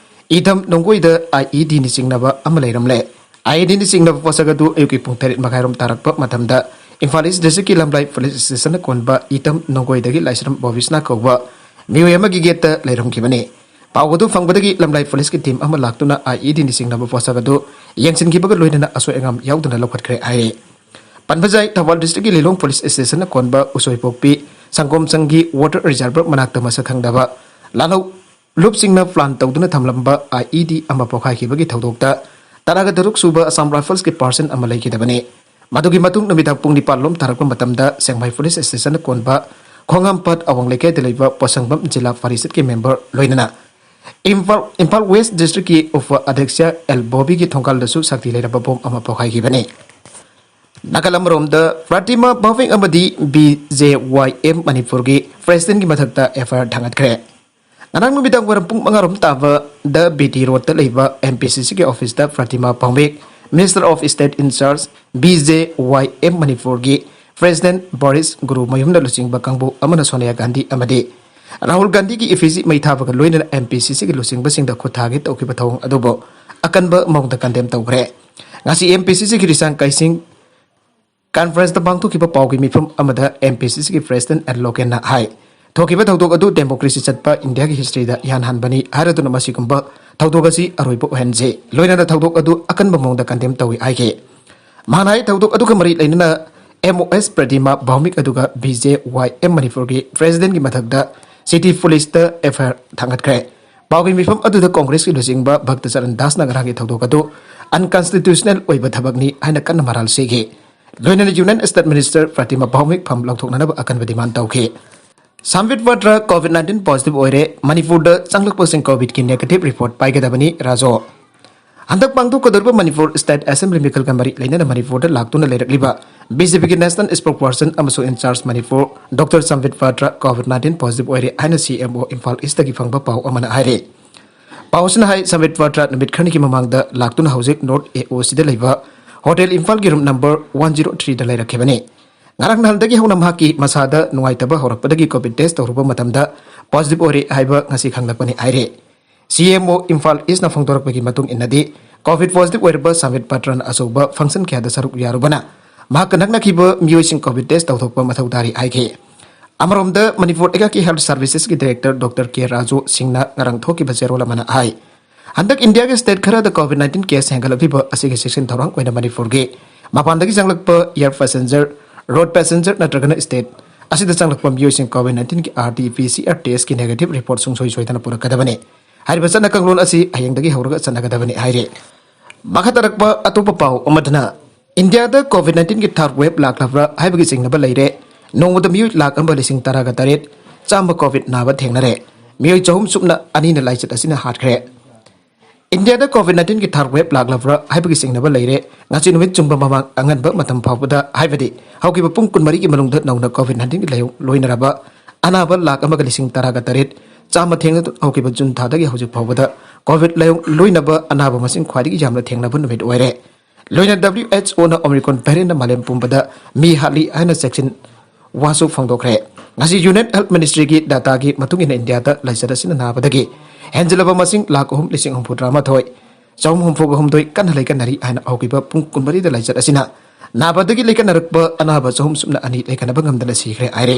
ꯏꯇꯝ ꯅꯣꯡꯒꯣꯏꯗ ꯑꯥꯏ ꯏ ꯗꯤꯅ ꯆꯤꯡꯅꯕ ꯑꯃ ꯂꯩꯔꯝꯂꯦ꯫ ꯑꯥꯏ ꯏ ꯗꯤꯅ ꯆꯤꯡꯅꯕ ꯄꯣꯠꯁꯛ ꯑꯗꯨ ꯑꯌꯨꯛꯀꯤ ꯄꯨꯡ ꯇꯔꯦꯠ ꯃꯈꯥꯏꯔꯣꯝ ꯇꯥꯔꯛꯄ ꯃꯇꯝꯗ ꯏꯝꯐꯥꯜ ꯏꯁ ꯗꯤꯁꯇ꯭ꯔꯤꯛꯀꯤ ꯂꯝꯂꯥꯏ ꯄꯨꯂꯤꯁ ꯁ꯭ꯇꯦꯁꯟꯅ ꯀꯣꯟꯕ ꯏꯇꯝ ꯅꯣꯡꯒꯣꯏꯗꯒꯤ ꯂꯥꯏꯁ꯭ꯔꯝ ꯕꯣꯕꯤꯁꯅꯥ ꯀꯧꯕ ꯃꯤꯑꯣꯏ ꯑꯃꯒꯤ ꯒꯦꯠꯇ ꯂꯩꯔꯝꯈꯤꯕꯅꯤ꯫ ꯄꯥꯎ ꯑꯗꯨ ꯐꯪꯕꯗꯒꯤ ꯂꯝꯂꯥꯏ ꯄꯨꯂꯤꯁꯀꯤ ꯇꯤꯝ ꯑꯃ ꯂꯥꯛꯇꯨꯅ ꯑꯥꯏ ꯏ ꯗꯤꯅ ꯆꯤꯡꯅꯕ ꯄꯣꯠꯁꯛ ꯑꯗꯨ ꯌꯦꯡꯁꯤꯟꯈꯤꯕꯒ ꯂꯣꯏꯅꯅ ꯑꯁꯣꯏ ꯑꯉꯥꯝ ꯌꯥꯎꯗꯅ ꯂꯧꯈꯠꯈ꯭ꯔꯦ ꯍꯥꯏꯔꯤ꯫ ꯄꯟꯕ ꯌꯥꯏ, ꯊꯧꯕꯥꯜ ꯗꯤꯁꯇ꯭ꯔꯤꯛꯀꯤ ꯂꯤꯂꯣꯡ ꯄꯨꯂꯤꯁ ꯁ꯭ꯇꯦꯁꯟꯅ ꯀꯣꯟꯕ ꯎꯁꯣꯏꯄꯣꯛꯄꯤ ꯁꯪꯒꯣꯝ ꯁꯪꯒꯤ ꯋꯥꯇꯔ ꯔꯤꯖꯔꯚꯔ ꯃꯅꯥꯛꯇ ꯃꯁꯛ ꯈꯪꯗꯕ ꯂꯥꯜꯍꯧ ꯂꯨꯞꯁꯤꯡꯅ ꯄ꯭ꯂꯥꯟ ꯇꯧꯗꯨꯅ ꯊꯝꯂꯝꯕ ꯑꯥꯏ ꯏ ꯗꯤ ꯑꯃ ꯄꯣꯈꯥꯏꯈꯤꯕꯒꯤ ꯊꯧꯗꯣꯛꯇ ꯇꯔꯥꯒ ꯇꯔꯨꯛ ꯁꯨꯕ ꯑꯁꯥꯝ ꯔꯥꯏꯐꯜꯁꯀꯤ ꯄꯥꯔꯁꯟ ꯑꯃ ꯂꯩꯈꯤꯗꯕꯅꯤ꯫ ꯃꯗꯨꯒꯤ ꯃꯇꯨꯡ ꯅꯨꯃꯤꯗꯥꯡ ꯄꯨꯡ ꯅꯤꯄꯥꯟ ꯂꯣꯝ ꯇꯥꯔꯛꯄ ꯃꯇꯝꯗ ꯁꯦꯡꯃꯥꯏ ꯄꯨꯂꯤꯁ ꯁ꯭ꯇꯦꯁꯟꯗ ꯀꯣꯟꯕ ꯈꯣꯡꯉꯥꯝꯄꯥꯠ ꯑꯋꯥꯡ ꯂꯩꯀꯥꯏꯗ ꯂꯩꯕ ꯄꯣꯠꯁꯪꯕꯝ ꯖꯤꯂꯥ ꯄꯔꯤꯁꯠꯀꯤ ꯃꯦꯝꯕꯔ ꯂꯣꯏꯅꯅ ꯏꯝꯐꯥꯜ, ꯏꯝꯐꯥꯜ ꯋꯦꯁ ꯗꯤꯁꯇ꯭ꯔꯤꯛꯀꯤ ꯎꯄ ꯑꯙ꯭ꯌꯛꯁ ꯑꯦꯜ ꯕꯣꯕꯤꯒꯤ ꯊꯣꯡꯒꯥꯜꯗꯁꯨ ꯁꯛꯇꯤ ꯂꯩꯔꯕ ꯕꯣꯝ ꯑꯃ ꯄꯣꯈꯥꯏꯈꯤꯕꯅꯤ꯫ ꯅꯥꯀꯜ ꯑꯃꯔꯣꯝꯗ, ꯄ꯭ꯔꯇꯤꯃꯥ ꯚꯥꯎꯃꯤꯡ ꯑꯃꯗꯤ ꯕꯤ ꯖꯦ ꯋꯥꯏ ꯑꯦꯝ ꯃꯅꯤꯄꯨꯔꯒꯤ ꯄ꯭ꯔꯦꯁꯤꯗꯦꯟꯠꯀꯤ ꯃꯊꯛꯇ ꯑꯦꯐ ꯑꯥꯏ ꯑꯥꯔ ꯊꯥꯡꯒꯠꯈ꯭ꯔꯦ꯫ ꯉꯔꯥꯡ ꯅꯨꯃꯤꯗꯥꯡ ꯋꯥꯏꯔꯝ ꯄꯨꯡ ꯃꯉꯥ ꯔꯣꯝ ꯇꯥꯕꯗ ꯕꯤ ꯇꯤ ꯔꯣꯗꯇ ꯂꯩꯕ ꯑꯦꯝ ꯄꯤ ꯁꯤ ꯁꯤꯒꯤ ꯑꯣꯐꯤꯁꯇ ꯄ꯭ꯔꯇꯤꯃꯥ ꯚꯥꯎꯃꯤꯛ, Minister of State in charge, B J Y M ꯃꯅꯤꯄꯨꯔꯒꯤ ꯄ꯭ꯔꯦꯁꯤꯗꯦꯟꯠ ꯕꯣꯔꯤꯁ ꯒꯨꯔꯨꯃꯌꯨꯝꯅ ꯂꯨꯆꯤꯡꯕ ꯀꯥꯡꯕꯨ ꯑꯃꯅ ꯁꯣꯅꯤꯌꯥ ꯒꯥꯟꯙꯤ ꯑꯃꯗꯤ ꯔꯥꯍꯨꯜ ꯒꯥꯟꯙꯤꯒꯤ ꯏꯐꯤꯖꯤ ꯃꯩ ꯊꯥꯕꯒ ꯂꯣꯏꯅꯅ ꯑꯦꯝ ꯄꯤ ꯁꯤ ꯁꯤꯒꯤ ꯂꯨꯆꯤꯡꯕꯁꯤꯡꯗ ꯈꯨꯠ ꯊꯥꯒꯦ ꯇꯧꯈꯤꯕ ꯊꯧꯑꯣꯡ ꯑꯗꯨꯕꯨ ꯑꯀꯟꯕ ꯃꯑꯣꯡꯗ ꯀꯟꯗꯦꯝ ꯇꯧꯈ꯭ꯔꯦ꯫ ꯉꯁꯤ ꯑꯦꯝ ꯄꯤ ꯁꯤ ꯁꯤꯒꯤ ꯔꯤꯁꯥꯡ ꯀꯩꯁꯤꯡ ꯀꯟꯐꯔꯦꯟꯁꯇ ꯄꯥꯡꯊꯣꯛꯈꯤꯕ ꯄꯥꯎꯒꯤ ꯃꯤꯐꯝ ꯑꯃꯗ ꯑꯦꯝ ꯄꯤ ꯁꯤ ꯁꯤꯒꯤ ꯄ꯭ꯔꯦꯁꯤꯗꯦꯟꯠ ꯑꯦꯟ ꯂꯣꯀꯦꯟꯅ ꯍꯥꯏ, ꯊꯣꯛꯈꯤꯕ ꯊꯧꯗꯣꯛ ꯑꯗꯨ ꯗꯦꯃꯣꯀ꯭ꯔꯦꯁꯤ ꯆꯠꯄ ꯏꯟꯗꯤꯌꯥꯒꯤ ꯍꯤꯁꯇ꯭ꯔꯤꯗ ꯏꯍꯥꯟ ꯍꯥꯟꯕꯅꯤ ꯍꯥꯏꯔꯗꯨꯅ ꯃꯁꯤꯒꯨꯝꯕ ꯊꯧꯗꯣꯛ ꯑꯁꯤ ꯑꯔꯣꯏꯕ ꯑꯣꯏꯍꯟꯁꯤ, ꯂꯣꯏꯅꯅ ꯊꯧꯗꯣꯛ ꯑꯗꯨ ꯑꯀꯟꯕ ꯃꯑꯣꯡꯗ ꯀꯟꯗꯦꯝ ꯇꯧꯏ ꯍꯥꯏꯈꯤ꯫ ꯃꯍꯥꯛꯅ ꯍꯥꯏ, ꯊꯧꯗꯣꯛ ꯑꯗꯨꯒ ꯃꯔꯤ ꯂꯩꯅꯅ ꯑꯦꯝ ꯑꯣ ꯑꯦꯁ ꯄ꯭ꯔꯇꯤꯃꯥ ꯚꯥꯎꯃꯤꯛ ꯑꯗꯨꯒ ꯕꯤ ꯖꯦ ꯋꯥꯏ ꯑꯦꯝ ꯃꯅꯤꯄꯨꯔꯒꯤ ꯄ꯭ꯔꯦꯁꯤꯗꯦꯟꯠꯀꯤ ꯃꯊꯛꯇ ꯁꯤꯇꯤ ꯄꯨꯂꯤꯁꯇ ꯑꯦꯐ ꯑꯥꯏ ꯑꯥꯔ ꯊꯥꯡꯒꯠꯈ꯭ꯔꯦ꯫ ꯄꯥꯎꯒꯤ ꯃꯤꯐꯝ ꯑꯗꯨꯗ ꯀꯣꯡꯒ꯭ꯔꯦꯁꯀꯤ ꯂꯨꯆꯤꯡꯕ ꯚꯛꯇ ꯆꯔꯟ ꯗꯥꯁꯅ ꯉꯔꯥꯡꯒꯤ ꯊꯧꯗꯣꯛ ꯑꯗꯨ ꯑꯟꯀꯟꯁꯇꯤꯇ꯭ꯌꯨꯁꯅꯦꯜ ꯑꯣꯏꯕ ꯊꯕꯛꯅꯤ ꯍꯥꯏꯅ ꯀꯟꯅ ꯃꯔꯥꯜ ꯁꯤꯈꯤ꯫ ꯂꯣꯏꯅꯅ ꯌꯨꯅꯤꯌꯟ ꯁ꯭ꯇꯦꯠ ꯃꯤꯅꯤꯁꯇꯔ ꯄ꯭ꯔꯇꯤꯃꯥ ꯚꯥꯎꯃꯤꯛ ꯐꯝ ꯂꯧꯊꯣꯛꯅꯅꯕ ꯑꯀꯟꯕ ꯗꯤꯃꯥꯟ ꯇꯧꯈꯤ꯫ ꯁꯥꯝꯕꯤꯠ ꯄꯥꯇ꯭ꯔ ꯀꯣꯚꯤꯗ ꯅꯥꯏꯟꯇꯤꯟ ꯄꯣꯖꯤꯇꯤꯚ ꯑꯣꯏꯔꯦ꯫ ꯃꯅꯤꯄꯨꯔꯗ ꯆꯪꯂꯛꯄꯁꯤꯡ ꯀꯣꯚꯤꯗꯀꯤ ꯅꯦꯒꯦꯇꯤꯚ ꯔꯤꯄꯣꯔꯠ ꯄꯥꯏꯒꯗꯕꯅꯤ, ꯔꯥꯖꯨ꯫ ꯍꯟꯗꯛ ꯄꯥꯡꯊꯣꯛꯀꯗꯧꯔꯤꯕ ꯃꯅꯤꯄꯨꯔ ꯁ꯭ꯇꯦꯠ ꯑꯦꯁꯦꯝꯕ꯭ꯂꯤ ꯃꯤꯈꯜꯒ ꯃꯔꯤ ꯂꯩꯅꯅ ꯃꯅꯤꯄꯨꯔꯗ ꯂꯥꯛꯇꯨꯅ ꯂꯩꯔꯛꯂꯤꯕ ꯕꯤ ꯖꯦ ꯄꯤꯒꯤ ꯅꯦꯁꯅꯦꯜ ꯁ꯭ꯄꯣꯛꯁꯄꯔꯁꯟ ꯑꯃꯁꯨꯡ ꯏꯟꯆꯥꯔꯖ ꯃꯅꯤꯄꯨꯔ ꯗꯣꯛꯇꯔ ꯁꯝꯕꯤꯠ ꯄꯥꯇ꯭ꯔ ꯀꯣꯚꯤꯗ ꯅꯥꯏꯟꯇꯤꯟ ꯄꯣꯖꯤꯇꯤꯚ ꯑꯣꯏꯔꯦ ꯍꯥꯏꯅ ꯁꯤ ꯑꯦꯝ ꯑꯣ ꯏꯝꯐꯥꯜ ꯏꯁꯇꯒꯤ ꯐꯪꯕ ꯄꯥꯎ ꯑꯃꯅ ꯍꯥꯏꯔꯤ꯫ ꯄꯥꯎ ꯑꯁꯤꯅ ꯍꯥꯏ, ꯁꯝꯕꯤꯠ ꯄꯥꯇ꯭ꯔ ꯅꯨꯃꯤꯠ ꯈꯔꯅꯤꯒꯤ ꯃꯃꯥꯡꯗ ꯂꯥꯛꯇꯨꯅ ꯍꯧꯖꯤꯛ ꯅꯣꯔꯠ ꯑꯦ ꯑꯣ ꯁꯤꯗ ꯂꯩꯕ ꯍꯣꯇꯦꯜ ꯏꯝꯐꯥꯜꯒꯤ ꯔꯨꯝ ꯅꯝꯕꯔ ꯋꯥꯟ ꯖꯤꯔꯣ ꯊ꯭ꯔꯤꯗ ꯂꯩꯔꯛꯈꯤꯕꯅꯤ꯫ ꯉꯔꯥꯡ ꯅꯍꯥꯟꯗꯒꯤ ꯍꯧꯅ ꯃꯍꯥꯛꯀꯤ ꯃꯁꯥꯗ ꯅꯨꯡꯉꯥꯏꯇꯕ ꯍꯧꯔꯛꯄꯗꯒꯤ ꯀꯣꯚꯤꯗ ꯇꯦꯁ ꯇꯧꯔꯨꯕ ꯃꯇꯝꯗ ꯄꯣꯖꯤꯇꯤꯚ ꯑꯣꯏꯔꯦ ꯍꯥꯏꯕ ꯉꯁꯤ ꯈꯪꯂꯛꯄꯅꯤ ꯍꯥꯏꯔꯤ꯫ ꯁꯤ ꯑꯦꯝ ꯑꯣ ꯏꯝꯐꯥꯜ ꯏꯁꯅ ꯐꯣꯡꯗꯣꯔꯛꯄꯒꯤ ꯃꯇꯨꯡ ꯏꯟꯅꯗꯤ, ꯀꯣꯚꯤꯗ ꯄꯣꯖꯤꯇꯤꯚ ꯑꯣꯏꯔꯕ ꯁꯝꯕꯤꯠ ꯄꯥꯇ꯭ꯔꯅ ꯑꯆꯧꯕ ꯐꯪꯁꯟ ꯀꯌꯥꯗ ꯁꯔꯨꯛ ꯌꯥꯔꯨꯕꯅ ꯃꯍꯥꯛꯀ ꯅꯛꯅꯈꯤꯕ ꯃꯤꯑꯣꯏꯁꯤꯡ ꯀꯣꯚꯤꯗ ꯇꯦꯁ ꯇꯧꯊꯣꯛꯄ ꯃꯊꯧ ꯇꯥꯔꯤ ꯍꯥꯏꯈꯤ꯫ ꯑꯃꯔꯣꯝꯗ, ꯃꯅꯤꯄꯨꯔ ꯂꯩꯉꯥꯛꯀꯤ ꯍꯦꯜꯊ ꯁꯔꯚꯤꯁꯦꯁꯀꯤ ꯗꯥꯏꯔꯦꯛꯇꯔ ꯗꯣꯛꯇꯔ ꯀꯦ ꯔꯥꯖꯨ ꯁꯤꯡꯅ ꯉꯔꯥꯡ ꯊꯣꯛꯈꯤꯕ ꯆꯦꯔꯣꯜ ꯑꯃꯅ ꯍꯥꯏ, ꯍꯟꯗꯛ ꯏꯟꯗꯤꯌꯥꯒꯤ ꯁ꯭ꯇꯦꯠ ꯈꯔꯗ ꯀꯣꯚꯤꯗ ꯅꯥꯏꯟꯇꯤꯟ ꯀꯦꯁ ꯍꯦꯟꯒꯠꯂꯛꯂꯤꯕ ꯑꯁꯤꯒꯤ ꯆꯦꯛꯁꯤꯟ ꯊꯧꯔꯥꯡ ꯑꯣꯏꯅ ꯃꯅꯤꯄꯨꯔꯒꯤ ꯃꯄꯥꯟꯗꯒꯤ ꯆꯪꯂꯛꯄ ꯑꯦꯌꯔ ꯄꯦꯁꯦꯟꯖꯔ, ꯔꯣꯗ ꯄꯦꯁꯦꯟꯖꯔ ꯅꯠꯇ꯭ꯔꯒꯅ ꯁ꯭ꯇꯦꯠ ꯑꯁꯤꯗ ꯆꯪꯂꯛꯄ ꯃꯤꯑꯣꯏꯁꯤꯡ ꯀꯣꯚꯤꯗ ꯅꯥꯏꯟꯇꯤꯟꯒꯤ R T P C R ꯇꯦꯁꯀꯤ negative report ꯁꯨꯡꯁꯣꯏ ꯁꯣꯏꯗꯅ ꯄꯨꯔꯛꯀꯗꯕꯅꯤ꯫ ꯍꯥꯏꯔꯤꯕ ꯆꯠꯅ ꯀꯥꯡꯂꯣꯟ ꯑꯁꯤ ꯍꯌꯦꯡꯗꯒꯤ ꯍꯧꯔꯒ ꯆꯠꯅꯒꯗꯕꯅꯤ ꯍꯥꯏꯔꯤ꯫ ꯃꯈꯥ ꯇꯥꯔꯛꯄ ꯑꯇꯣꯞꯄ ꯄꯥꯎ ꯑꯃꯗꯅ, ꯏꯟꯗꯤꯌꯥꯗ ꯀꯣꯚꯤꯗ ꯅꯥꯏꯟꯇꯤꯟꯒꯤ ꯊꯥꯔꯗ ꯋꯦꯕ ꯂꯥꯛꯂꯕ꯭ꯔꯥ ꯍꯥꯏꯕꯒꯤ ꯆꯤꯡꯅꯕ ꯂꯩꯔꯦ꯫ ꯅꯣꯡꯃꯗ ꯃꯤꯑꯣꯏ ꯂꯥꯈ ꯑꯃ ꯂꯤꯁꯤꯡ ꯇꯔꯥꯒ ꯇꯔꯦꯠ ꯆꯥꯝꯃ ꯀꯣꯚꯤꯗ ꯅꯥꯕ ꯊꯦꯡꯅꯔꯦ꯫ ꯃꯤꯑꯣꯏ ꯆꯍꯨꯝ ꯁꯨꯞꯅ ꯑꯅꯤꯅ ꯂꯥꯏꯆꯠ ꯑꯁꯤꯅ ꯍꯥꯠꯈ꯭ꯔꯦ꯫ ꯏꯟꯗꯤꯌꯥꯗ ꯀꯣꯚꯤꯗ ꯅꯥꯏꯟꯇꯤꯟꯒꯤ ꯊꯥꯔꯗ ꯋꯦꯕ ꯂꯥꯛꯂꯕ꯭ꯔꯥ ꯍꯥꯏꯕꯒꯤ ꯆꯤꯡꯅꯕ ꯂꯩꯔꯦ꯫ ꯉꯁꯤ ꯅꯨꯃꯤꯠ ꯆꯨꯝꯕ ꯃꯃꯥꯡ ꯑꯉꯟꯕ ꯃꯇꯝ ꯐꯥꯎꯕꯗ, ꯍꯥꯏꯕꯗꯤ ꯍꯧꯈꯤꯕ ꯄꯨꯡ ꯀꯨꯟꯃꯔꯤꯒꯤ ꯃꯅꯨꯡꯗ ꯅꯧꯅ ꯀꯣꯚꯤꯗ ꯅꯥꯏꯟꯇꯤꯟꯒꯤ ꯂꯥꯏꯑꯣꯡ ꯂꯣꯏꯅꯔꯕ ꯑꯅꯥꯕ ꯂꯥꯈ ꯑꯃꯒ ꯂꯤꯁꯤꯡ ꯇꯔꯥꯒ ꯇꯔꯦꯠ ꯆꯥꯝꯃ ꯊꯦꯡꯅ ꯍꯧꯈꯤꯕ ꯖꯨꯟ ꯊꯥꯗꯒꯤ ꯍꯧꯖꯤꯛ ꯐꯥꯎꯕꯗ ꯀꯣꯚꯤꯗ ꯂꯥꯏꯑꯣꯡ ꯂꯣꯏꯅꯕ ꯑꯅꯥꯕ ꯃꯁꯤꯡ ꯈ꯭ꯋꯥꯏꯗꯒꯤ ꯌꯥꯝꯅ ꯊꯦꯡꯅꯕ ꯅꯨꯃꯤꯠ ꯑꯣꯏꯔꯦ꯫ ꯂꯣꯏꯅ W H O ꯅ Omicron variant ꯅ ꯃꯥꯂꯦꯝ ꯄꯨꯝꯕꯗ ꯃꯤ ꯍꯥꯠꯂꯤ ꯍꯥꯏꯅ ꯆꯦꯛꯁꯤꯟ ꯋꯥꯁꯨ ꯐꯣꯡꯗꯣꯛꯈ꯭ꯔꯦ꯫ ꯉꯁꯤ Union Health Ministry ꯒꯤ data ꯒꯤ ꯃꯇꯨꯡ ꯏꯟꯅ ꯏꯟꯗꯤꯌꯥꯗ ꯂꯥꯏꯆꯠ ꯑꯁꯤꯅ ꯅꯥꯕꯗꯒꯤ ꯍꯦꯟꯖꯤꯜꯂꯕ ꯃꯁꯤꯡ ꯂꯥꯈ ꯑꯍꯨꯝ ꯂꯤꯁꯤꯡ ꯍꯨꯝꯐꯨ ꯇꯔꯥ ꯃꯥꯊꯣꯏ ꯆꯍꯨꯝ ꯍꯨꯝꯐꯨꯒ ꯍꯨꯝꯗꯣꯏ ꯀꯟꯅ ꯂꯩꯀꯠꯅꯔꯤ ꯍꯥꯏꯅ ꯍꯧꯈꯤꯕ ꯄꯨꯡ ꯀꯨꯟꯃꯔꯤꯗ ꯂꯥꯏꯆꯠ ꯑꯁꯤꯅ ꯅꯥꯕꯗꯒꯤ ꯂꯩꯀꯠꯅꯔꯛꯄ ꯑꯅꯥꯕ ꯆꯍꯨꯝ ꯁꯨꯞꯅ ꯑꯅꯤ ꯂꯩꯀꯠꯅꯕ ꯉꯝꯗꯅ ꯁꯤꯈ꯭ꯔꯦ ꯍꯥꯏꯔꯦ꯫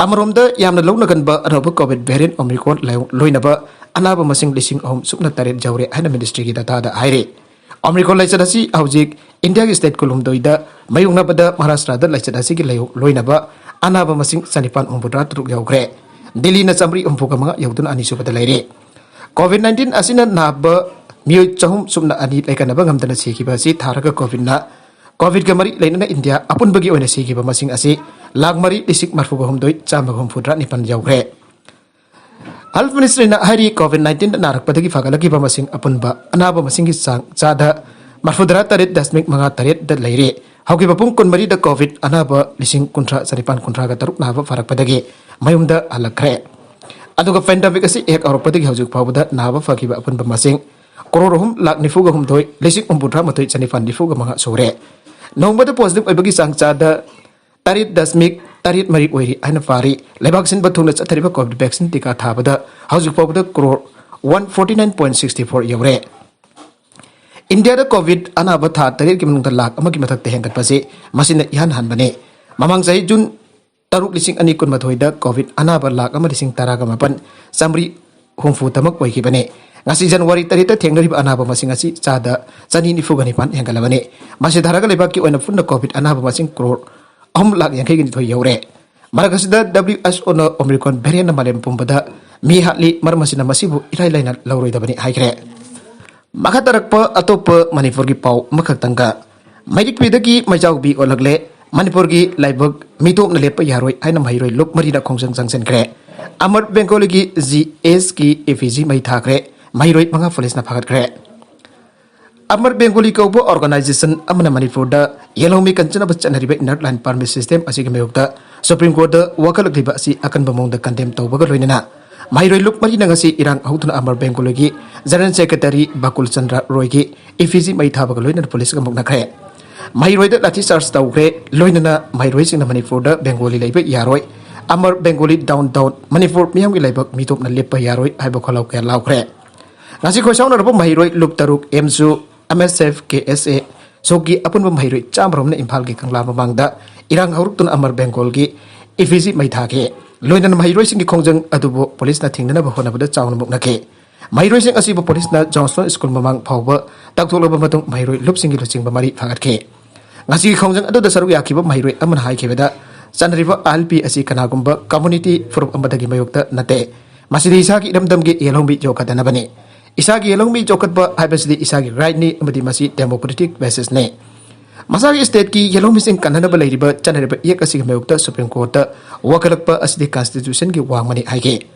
ꯑꯃꯔꯣꯝꯗ ꯌꯥꯝꯅ ꯂꯧꯅꯒꯟꯕ ꯑꯅꯧꯕ ꯀꯣꯚꯤꯗ variant Omicron ꯂꯥꯏꯑꯣꯡ ꯂꯣꯏꯅꯕ ꯑꯅꯥꯕ ꯃꯁꯤꯡ ꯂꯤꯁꯤꯡ ꯑꯍꯨꯝ ꯁꯨꯞꯅ ꯇꯔꯦꯠ ꯌꯧꯔꯦ ꯍꯥꯏꯅ ministry ꯒꯤ data ꯗ ꯍꯥꯏꯔꯤ꯫ Omicron ꯂꯥꯏꯆꯠ ꯑꯁꯤ ꯍꯧꯖꯤꯛ ꯏꯟꯗꯤꯌꯥꯒꯤ state ꯀꯨꯟꯍꯨꯝꯗꯣꯏꯗ ꯃꯥꯌꯣꯛꯅꯕꯗ ꯃꯍꯥꯔꯥꯁꯇ꯭ꯔꯗ ꯂꯥꯏꯆꯠ ꯑꯁꯤꯒꯤ ꯂꯥꯏꯑꯣꯡ ꯂꯣꯏꯅꯕ ꯑꯅꯥꯕ ꯃꯁꯤꯡ ꯆꯅꯤꯄꯥꯟ ꯍꯨꯝꯐꯨꯇꯔꯥ ꯇꯔꯨꯛ ꯌꯧꯈ꯭ꯔꯦ꯫ ꯗꯤꯜꯂꯤꯅ ꯆꯥꯃꯔꯤ ꯍꯨꯝꯐꯨꯒ ꯃꯉꯥ ꯌꯧꯗꯨꯅ ꯑꯅꯤꯁꯨꯕꯗ ꯂꯩꯔꯦ꯫ ꯀꯣꯚꯤꯗ nineteen ꯑꯁꯤꯅ ꯅꯥꯕ ꯃꯤꯑꯣꯏ ꯆꯍꯨꯝ ꯁꯨꯞꯅ ꯑꯅꯤ ꯂꯩꯀꯠꯅꯕ ꯉꯝꯗꯅ ꯁꯤꯈꯤꯕ ꯑꯁꯤ ꯊꯥꯔꯒ ꯀꯣꯚꯤꯗꯅ, ꯀꯣꯚꯤꯗꯀ ꯃꯔꯤ ꯂꯩꯅꯅ ꯏꯟꯗꯤꯌꯥ ꯑꯄꯨꯟꯕꯒꯤ ꯑꯣꯏꯅ ꯁꯤꯈꯤꯕ ꯃꯁꯤꯡ ꯑꯁꯤ ꯂꯥꯈ ꯃꯔꯤ ꯂꯤꯁꯤꯡ ꯃꯔꯤꯐꯨꯒ ꯍꯨꯝꯗꯣꯏ ꯆꯥꯝꯃꯒ ꯍꯨꯝꯐꯨꯇꯔꯥ ꯅꯤꯄꯥꯟ ꯌꯧꯈ꯭ꯔꯦ꯫ Health Ministry ꯅ ꯍꯥꯏꯔꯤ, ꯀꯣꯚꯤꯗ nineteen ꯗ ꯅꯥꯔꯛꯄꯗꯒꯤ ꯐꯒꯠꯂꯛꯈꯤꯕ ꯃꯁꯤꯡ ꯑꯄꯨꯟꯕ ꯑꯅꯥꯕ ꯃꯁꯤꯡꯒꯤ ꯆꯥꯡ ꯆꯥꯗ ꯃꯔꯤꯐꯨꯇꯔꯥ ꯇꯔꯦꯠ ꯗꯁꯃꯤꯛ ꯃꯉꯥ ꯇꯔꯦꯠꯇ ꯂꯩꯔꯦ꯫ ꯍꯧꯈꯤꯕ ꯄꯨꯡ ꯀꯨꯟꯃꯔꯤꯗ ꯀꯣꯚꯤꯗ ꯑꯅꯥꯕ ꯂꯤꯁꯤꯡ ꯀꯨꯟꯊ꯭ꯔꯥ ꯆꯅꯤꯄꯥꯟ ꯀꯨꯟꯊ꯭ꯔꯥꯒ ꯇꯔꯨꯛ ꯅꯥꯕ ꯐꯔꯛꯄꯗꯒꯤ ꯃꯌꯨꯝꯗ ꯍꯜꯂꯛꯈ꯭ꯔꯦ꯫ ꯑꯗꯨꯒ pandemic ꯑꯁꯤ ꯍꯦꯛ ꯍꯧꯔꯛꯄꯗꯒꯤ ꯍꯧꯖꯤꯛ ꯐꯥꯎꯕꯗ ꯅꯥꯕ ꯐꯈꯤꯕ ꯑꯄꯨꯟꯕ ꯃꯁꯤꯡ ꯀ꯭ꯔꯣꯔ ꯑꯍꯨꯝ ꯂꯥꯈ ꯅꯤꯐꯨꯒ ꯍꯨꯝꯗꯣꯏ ꯂꯤꯁꯤꯡ ꯍꯨꯝꯐꯨꯇꯔꯥ ꯃꯥꯊꯣꯏ ꯆꯅꯤꯄꯥꯟ ꯅꯤꯐꯨꯒ ꯃꯉꯥ ꯁꯨꯔꯦ꯫ ꯅꯣꯡꯃꯗ positive ꯑꯣꯏꯕꯒꯤ ꯆꯥꯡ ꯆꯥꯗ ꯇꯔꯦꯠ ꯗꯁꯃꯤꯛ ꯇꯔꯦꯠ ꯃꯔꯤ ꯑꯣꯏꯔꯤ ꯍꯥꯏꯅ ꯄꯥꯔꯤ꯫ ꯂꯩꯕꯥꯛ ꯁꯤꯟꯕ ꯊꯨꯡꯅ ꯆꯠꯊꯔꯤꯕ ꯀꯣꯚꯤꯗ vaccine ꯇꯤꯀꯥ ꯊꯥꯕꯗ ꯍꯧꯖꯤꯛ ꯐꯥꯎꯕꯗ crore one forty nine point sixty four ꯌꯧꯔꯦ꯫ ꯏꯟꯗꯤꯌꯥꯗ ꯀꯣꯚꯤꯗ ꯑꯅꯥꯕ ꯊꯥ ꯇꯔꯦꯠꯀꯤ ꯃꯅꯨꯡꯗ ꯂꯥꯈ ꯑꯃꯒꯤ ꯃꯊꯛꯇ ꯍꯦꯟꯒꯠꯄꯁꯤ ꯃꯁꯤꯅ ꯏꯍꯥꯟ ꯍꯥꯟꯕꯅꯤ꯫ ꯃꯃꯥꯡ ꯆꯍꯤ ꯖꯨꯟ ꯇꯔꯨꯛ, ꯂꯤꯁꯤꯡ ꯑꯅꯤ ꯀꯨꯟꯃꯥꯊꯣꯏꯗ ꯀꯣꯚꯤꯗ ꯑꯅꯥꯕ ꯂꯥꯈ ꯑꯃ ꯂꯤꯁꯤꯡ ꯇꯔꯥꯒ ꯃꯥꯄꯟ ꯆꯥꯃꯔꯤ ꯍꯨꯝꯐꯨ ꯇꯃꯛ ꯑꯣꯏꯈꯤꯕꯅꯤ꯫ ꯉꯁꯤ ꯖꯅꯋꯥꯔꯤ ꯇꯔꯦꯠꯇ ꯊꯦꯡꯅꯔꯤꯕ ꯑꯅꯥꯕ ꯃꯁꯤꯡ ꯑꯁꯤ ꯆꯥꯗ ꯆꯅꯤ ꯅꯤꯐꯨꯒ ꯅꯤꯄꯥꯟ ꯍꯦꯟꯒꯠꯂꯕꯅꯤ꯫ ꯃꯁꯤ ꯊꯥꯔꯒ ꯂꯩꯕꯥꯛꯀꯤ ꯑꯣꯏꯅ ꯄꯨꯟꯅ ꯀꯣꯚꯤꯗ ꯑꯅꯥꯕ ꯃꯁꯤꯡ ꯀ꯭ꯔꯣꯔ ꯑꯍꯨꯝ ꯂꯥꯈ ꯌꯥꯡꯈꯩꯒ ꯅꯤꯊꯣꯏ ꯌꯧꯔꯦ꯫ ꯃꯔꯛ ꯑꯁꯤꯗ W H O ꯅ Omicron variant ꯅ ꯃꯥꯂꯦꯝ ꯄꯨꯝꯕꯗ ꯃꯤ ꯍꯥꯠꯂꯤ, ꯃꯔꯝ ꯑꯁꯤꯅ ꯃꯁꯤꯕꯨ ꯏꯔꯥꯏ ꯂꯥꯏꯅ ꯂꯧꯔꯣꯏꯗꯕꯅꯤ ꯍꯥꯏꯈ꯭ꯔꯦ꯫ ꯃꯈꯥ ꯇꯥꯔꯛꯄ ꯑꯇꯣꯞꯄ ꯃꯅꯤꯄꯨꯔꯒꯤ ꯄꯥꯎ ꯑꯃꯈꯛꯇꯪꯒ꯫ ꯃꯩꯔꯤꯛꯄꯤꯗꯒꯤ ꯃꯩꯖꯥꯎꯕꯤ ꯑꯣꯜꯂꯛꯂꯦ꯫ ꯃꯅꯤꯄꯨꯔꯒꯤ ꯂꯥꯏꯕꯛ ꯃꯤꯇꯣꯞꯅ ꯂꯦꯞꯄ ꯌꯥꯔꯣꯏ ꯍꯥꯏꯅ ꯃꯍꯩꯔꯣꯏ ꯂꯨꯞ ꯃꯔꯤꯅ ꯈꯣꯡꯖꯪ ꯆꯪꯁꯤꯟꯈ꯭ꯔꯦ꯫ ꯑꯃꯔ ꯕꯦꯡꯒꯣꯂꯤꯒꯤ G S ꯀꯤ effigy ꯃꯩ ꯊꯥꯈ꯭ꯔꯦ꯫ ꯃꯍꯩꯔꯣꯏ ꯃꯉꯥ ꯄꯨꯂꯤꯁꯅ ꯐꯥꯒꯠꯈ꯭ꯔꯦ꯫ ꯑꯃꯔ ꯕꯦꯡꯒꯣꯂꯤ ꯀꯧꯕ organization ꯑꯃꯅ ꯃꯅꯤꯄꯨꯔꯗ ꯌꯦꯜꯍꯧꯃꯤ ꯀꯟꯖꯅꯕ ꯆꯠꯅꯔꯤꯕ inner line permit system ꯑꯁꯤꯒꯤ ꯃꯥꯌꯣꯛꯇ Supreme Courtꯇ ꯋꯥꯀꯠꯂꯛꯂꯤꯕ ꯑꯁꯤ ꯑꯀꯟꯕ ꯃꯑꯣꯡꯗ condemn ꯇꯧꯕꯒ ꯂꯣꯏꯅꯅ ꯃꯍꯩꯔꯣꯏ ꯂꯨꯞ ꯃꯔꯤꯅ ꯉꯁꯤ ꯏꯔꯥꯡ ꯍꯧꯗꯨꯅ ꯑꯃꯔ ꯕꯦꯡꯒꯣꯂꯤꯒꯤ ꯖꯦꯅꯔꯦꯜ ꯁꯦꯀ꯭ꯔꯦꯇꯔꯤ ꯕꯀꯨꯜ ꯆꯟꯗ꯭ꯔ ꯔꯣꯏꯒꯤ ꯏꯐꯤꯖꯤ ꯃꯩ ꯊꯥꯕꯒ ꯂꯣꯏꯅꯅ ꯄꯨꯂꯤꯁꯀ ꯃꯨꯛꯅꯈ꯭ꯔꯦ꯫ ꯃꯍꯩꯔꯣꯏꯗ ꯂꯥꯊꯤ ꯆꯥꯔꯖ ꯇꯧꯈ꯭ꯔꯦ꯫ ꯂꯣꯏꯅꯅ ꯃꯍꯩꯔꯣꯏꯁꯤꯡꯅ ꯃꯅꯤꯄꯨꯔꯗ ꯕꯦꯡꯒꯣꯂꯤ ꯂꯩꯕ ꯌꯥꯔꯣꯏ, ꯑꯃꯔ ꯕꯦꯡꯒꯣꯂꯤ ꯗꯥꯎꯟ ꯗꯥꯎꯟ, ꯃꯅꯤꯄꯨꯔ ꯃꯤꯌꯥꯝꯒꯤ ꯂꯥꯏꯕꯛ ꯃꯤꯇꯣꯞꯅ ꯂꯦꯞꯄ ꯌꯥꯔꯣꯏ ꯍꯥꯏꯕ ꯈꯣꯜꯂꯥꯎ ꯀꯌꯥ ꯂꯥꯎꯈ꯭ꯔꯦ꯫ ꯉꯁꯤ ꯈꯣꯏꯁꯥꯎꯅꯔꯕ ꯃꯍꯩꯔꯣꯏ ꯂꯨꯞ ꯇꯔꯨꯛ ꯑꯦꯝꯁꯨ, ꯑꯦꯝ ꯑꯦꯁ ꯑꯦꯐ, ꯀꯦ ꯑꯦꯁ ꯑꯦ, ꯁꯣꯛꯀꯤ ꯑꯄꯨꯟꯕ ꯃꯍꯩꯔꯣꯏ ꯆꯥꯝꯃꯔꯣꯝꯅ ꯏꯝꯐꯥꯜꯒꯤ ꯀꯪꯂꯥ ꯃꯃꯥꯡꯗ ꯏꯔꯥꯡ ꯍꯧꯔꯛꯇꯨꯅ ꯑꯃꯔ ꯕꯦꯡꯒꯣꯜꯒꯤ ꯏꯐꯤꯖꯤ ꯃꯩ ꯊꯥꯈꯤ꯫ ꯂꯣꯏꯅꯅ ꯃꯍꯩꯔꯣꯏꯁꯤꯡꯒꯤ ꯈꯣꯡꯖꯪ ꯑꯗꯨꯕꯨ ꯄꯨꯂꯤꯁꯅ ꯊꯤꯡꯅꯅꯕ ꯍꯣꯠꯅꯕꯗ ꯆꯥꯎꯅ ꯃꯨꯛꯅꯈꯤ꯫ ꯃꯍꯩꯔꯣꯏꯁꯤꯡ ꯑꯁꯤꯕꯨ ꯄꯨꯂꯤꯁꯅ ꯖꯣꯟꯁꯇꯣꯟ ꯁ꯭ꯀꯨꯜ ꯃꯃꯥꯡ ꯐꯥꯎꯕ ꯇꯥꯛꯊꯣꯛꯂꯕ ꯃꯇꯨꯡ ꯃꯍꯩꯔꯣꯏ ꯂꯨꯞꯁꯤꯡꯒꯤ ꯂꯨꯆꯤꯡꯕ ꯃꯔꯤ ꯐꯥꯒꯠꯈꯤ꯫ ꯉꯁꯤꯒꯤ ꯈꯣꯡꯖꯪ ꯑꯗꯨꯗ ꯁꯔꯨꯛ ꯌꯥꯈꯤꯕ ꯃꯍꯩꯔꯣꯏ ꯑꯃꯅ ꯍꯥꯏꯈꯤꯕꯗ, ꯆꯠꯅꯔꯤꯕ ꯑꯥꯏ ꯑꯦꯜ ꯄꯤ ꯑꯁꯤ ꯀꯅꯥꯒꯨꯝꯕ ꯀꯝꯃꯨꯅꯤꯇꯤ ꯐꯨꯔꯨꯞ ꯑꯃꯗꯒꯤ ꯃꯥꯌꯣꯛꯇ ꯅꯠꯇꯦ꯫ ꯃꯁꯤꯗꯤ ꯏꯁꯥꯒꯤ ꯏꯔꯝꯗꯝꯒꯤ ꯌꯦꯜꯍꯧꯃꯤ ꯌꯣꯛꯈꯠꯅꯅꯕꯅꯤ꯫ ꯏꯁꯥꯒꯤ ꯌꯦꯜꯍꯧꯃꯤ ꯌꯣꯛꯈꯠꯄ ꯍꯥꯏꯕꯁꯤꯗꯤ ꯏꯁꯥꯒꯤ ꯔꯥꯏꯠꯅꯤ ꯑꯃꯗꯤ ꯃꯁꯤ ꯗꯦꯃꯣꯀ꯭ꯔꯦꯇꯤꯛ ꯕꯦꯁꯤꯁꯅꯤ꯫ ꯃꯁꯥꯒꯤ ꯁ꯭ꯇꯦꯠꯀꯤ ꯌꯦꯜꯍꯧꯃꯤꯁꯤꯡ ꯀꯟꯅꯅꯕ ꯂꯩꯔꯤꯕ ꯆꯠꯅꯔꯤꯕ ꯏꯌꯦꯛ ꯑꯁꯤꯒꯤ ꯃꯥꯌꯣꯛꯇ ꯁꯨꯄ꯭ꯔꯤꯝ ꯀꯣꯔꯠꯇ ꯋꯥꯀꯠꯂꯛꯄ ꯑꯁꯤꯗꯤ ꯀꯟꯁꯇꯤꯇ꯭ꯌꯨꯁꯟꯒꯤ ꯋꯥꯡꯃꯅꯤ ꯍꯥꯏꯈꯤ꯫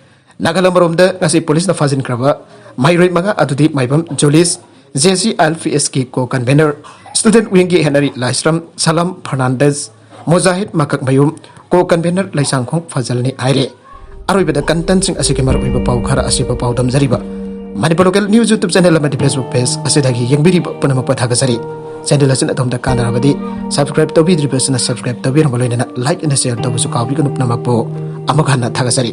ꯅꯥꯀꯜ ꯑꯃꯔꯣꯝꯗ ꯉꯁꯤ ꯄꯨꯂꯤꯁꯅ ꯐꯥꯖꯤꯟꯈ꯭ꯔꯕ ꯃꯍꯩꯔꯣꯏ ꯃꯉꯥ ꯑꯗꯨꯗꯤ ꯃꯥꯏꯕꯝ ꯖꯣꯂꯤꯁ, J C I L P ꯑꯦꯁꯀꯤ ꯀꯣ ꯀꯟꯚꯦꯅꯔ, ꯁ꯭ꯇꯨꯗꯦꯟꯠ ꯋꯤꯡꯒꯤ ꯍꯦꯅꯔꯤ ꯂꯥꯏꯁ꯭ꯔꯝ, ꯁꯂꯥꯝ ꯐꯔꯅꯥꯟꯗꯦꯁ, ꯃꯨꯖꯥꯍꯤꯗ ꯃꯀꯛꯃꯌꯨꯝ, ꯀꯣ ꯀꯟꯚꯦꯅꯔ ꯂꯩꯁꯥꯡꯈꯣꯡ ꯐꯖꯜꯅꯤ ꯍꯥꯏꯔꯤ꯫ ꯑꯔꯣꯏꯕꯗ ꯀꯟꯇꯦꯟꯠꯁꯤꯡ ꯑꯁꯤꯒꯤ ꯃꯔꯨꯑꯣꯏꯕ ꯄꯥꯎ ꯈꯔ ꯑꯁꯤꯕ ꯄꯥꯎꯗꯝꯖꯔꯤꯕ Manipur local news YouTube channel ꯑꯃꯗꯤ ꯐꯦꯁꯕꯨꯛ ꯄꯦꯖ ꯑꯁꯤꯗꯒꯤ ꯌꯦꯡꯕꯤꯔꯤꯕ ꯄꯨꯝꯅꯃꯛꯄꯨ ꯊꯥꯒꯠꯆꯔꯤ꯫ ꯆꯦꯅꯦꯜ ꯑꯁꯤꯅ ꯑꯗꯣꯝꯗ ꯀꯥꯟꯅꯔꯕꯗꯤ ꯁꯕꯁꯀ꯭ꯔꯥꯏꯕ ꯇꯧꯕꯤꯗ꯭ꯔꯤꯕꯁꯤꯅ ꯁꯕꯁꯀ꯭ꯔꯥꯏꯕ ꯇꯧꯕꯤꯔꯝꯕ ꯂꯣꯏꯅꯅ ꯂꯥꯏꯛ ꯑꯃꯗꯤ ꯁꯦꯌꯔ ꯇꯧꯕꯁꯨ ꯀꯥꯎꯕꯤꯒꯅꯨ꯫ ꯄꯨꯝꯅꯃꯛꯄꯨ ꯑꯃꯨꯛ ꯍꯟꯅ ꯊꯥꯒꯠꯆꯔꯤ꯫